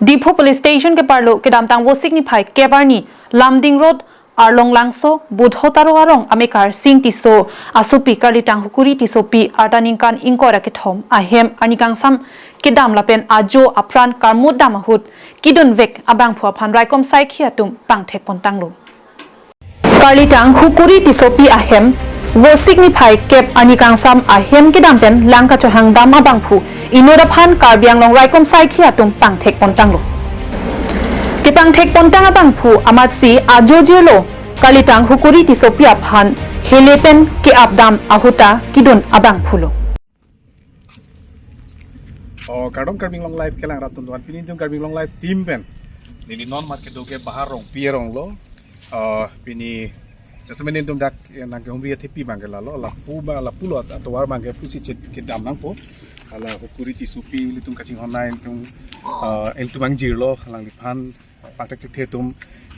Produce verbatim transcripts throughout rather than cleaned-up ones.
Diphu Police Station keparlo kedamtang Vosik niphai kep arni Lumding Road, Arlong Langso, Budho Taro arong amekar Sing Tisso asopi Karlitang Hukuri Tissopi arta ningkan ingkoi ra kethom ahem arni kangsam kedam lapen ajo apran karmut dam ahut kidunvek abangphu aphan raikom saikhi atum pangthek pontanglo. Karlitang Hukuri Tissopi ahem Vosik niphai kep arni kangsam ahem kedam pen lang kachohang dam abangphu inut aphan Karbi Anglong raikom saikhi atum pangthek pontanglo. Kepangthek pontang abangphu amatsi ajo jirlo Karlitang Hukuri Tissopi aphan hele pen ke-ap dam ahut ta kidun abangphulo. Oh, kardom Karbi Anglong Live kelang rat atum, pini itum Karbi Anglong Live team pen neli non amat kedo ke Bahar Rongpi arong lo. Oh, pini jasemet nelitum dak, eh, nangkehumri athepi abang ke lalo, lapu ba, lapulo atovar abang ke pusi chet kedam nangpo. Hala Hukuri Tissopi ilitum kachinghon nai itum, eh, ilitum angjirlo, alangliphan pangthek thekthe atum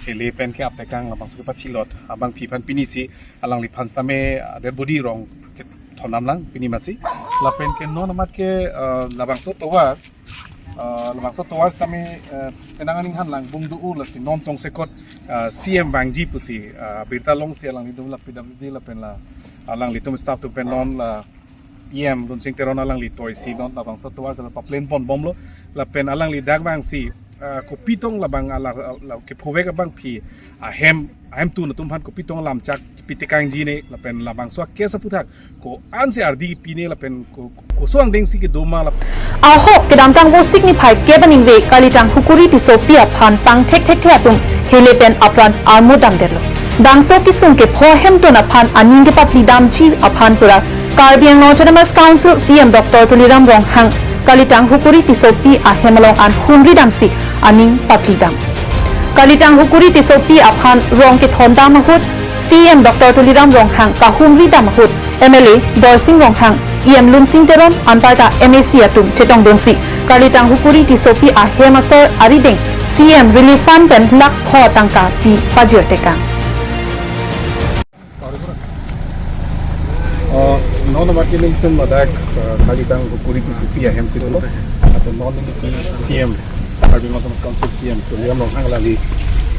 hele pen ke-ap tekang, labangso kepathilot abangphi aphan pinisi alangliphan sitame, ah, dead body arong kethondam lang pini amatsi. Lapen ke non amat ke, ah, labangso tovar, ah, labangso tovar sitame, ah, penang aninghan lang bung do-o, lasi non tongsekot, ah, C M vangji pusi, ah, birta longsi alanglitum la P W D lapen la alanglitum staff atum pen non la E M Lunsing Teron alangli toisi non labangso tovar sala paplain ponbomlo, lapen alangli dak vangsi, ah, kopi tong labang ala, ala kephovek abangphi ahem, ahemtun atum aphan kopi tong lamchak pi tekangji ne, lapen labangso a-case aphuthak ko-ansi ardi pine lapen ko, ko, koso angdengsi kedo ma la. Ahok kedamtang Vosik niphai kep aningve Karlitang Hukuri Tissopi aphan pangthek thekthe atum hele pen apran armut damdetlo. Bangso kesung kepho ahemtun aphan aning kepaphli damji aphan pura Karbi Anglong Autonomous Council C M Doctor Tuliram Ronghang Karlitang Hukuri Tissopi ahem along an humri damsi aning paphli dam. Karlitang Hukuri Tissopi aphan rong kethondam ahut C M Doctor Tuliram Ronghang kahumri dam ahut M L A Dorsing Ronghang, E M Lunsing Teron anparta M A C atum chetongdunsi Karlitang Hukuri Tissopi ahem asor arideng C M Relief Fund pen lakh pho tangka pi pajir tekang. Oh, non amat ke nelitum ladak, eh, Karlitang Hukuri Tissopi ahemsi dolo. Lapen non neli ke C M Karbi Anglong Autonomous Council C M Tuliram Ronghang alangli,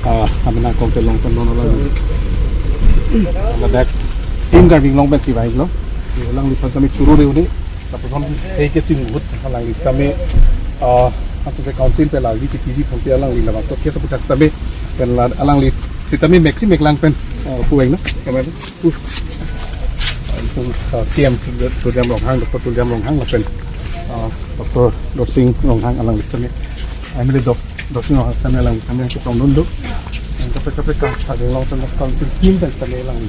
ah, amena kongke long pen non alangli ladak team Karbi Anglong pensi vanglo. Alangliphan kami churu re une. Lapuson hei kesung ahut alangli sitame, ah, anso se council pen alangli chipiji aphansi alangli labangso case aphuthak sitame pen la alangli sitame mekri meklang pen, ah, pueng na. Kami, uh, ah, C M Tuliram Ronghang, Doctor Tuliram Ronghang lapen, ah, Doctor Dorsing Ronghang alangli sitame, M L A Dor-, Dorsing Ronghang sitame alangli sitame chetongdun do. Kaprek kaprek ka Karbi Anglong Autonomous Council team pen sitame alangli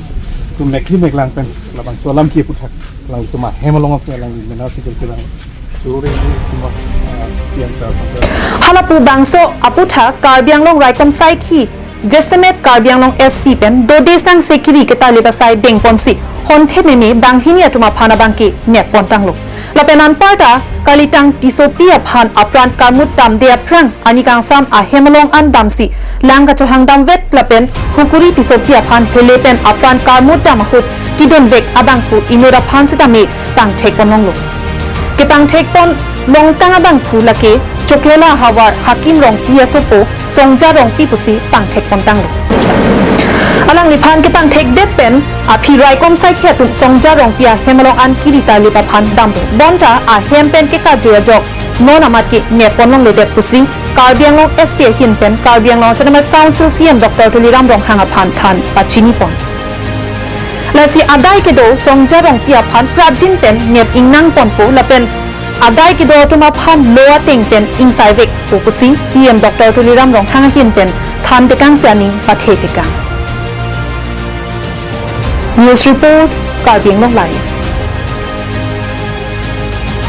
tu mekri meklang pen labangso alam ke aphuthak alanglitum ahem along aphi alangli mena si kelke lang. Churu re ini cuma, ah, C M sir. Hala pu bangso aphuthak Karbi Anglong raikom saikhi jasemet Karbi Anglong S P pen dode sangse kiri ketalip asai dengponsi honthe meme banghini atum aphan abangke nep pontanglo. Lapen anparta Karlitang Tissopi aphan apran karmut damde aphrang arni kangsam ahem along an damsi lang kachohang damvet lapen Hukuri Tissopi aphan hele pen apran karmut dam ahut kidunvek abangphu inut aphan sitame pangthek ponlonglo. Kepangthek pon longtang abangphu lake Chokihola ahavar Hakim Rongpi asopo Songja Rongpi pusi pangthek pontanglo. Alangliphan kepangthekdet pen aphi raikom saikhi atum Songja Rongpi ahem along an kiri talip aphan damlo. Bonta ahem pen kekarjui ajok non amat ke nep ponlongledet pusi Karbi Anglong S P ahin pen Karbi Anglong Autonomous Council C M Doctor Tuliram Ronghang aphan than pachini pon. Lasi adai kedo Songja Rongpi aphan prapjin pen nep ingnang ponpo lapen adai kedo atum aphan lo ateng pen ingsaivekpo pusi C M Doctor Tuliram Ronghang ahin pen than tekangsi aning pathe tekang. News report, Karbi Anglong Live.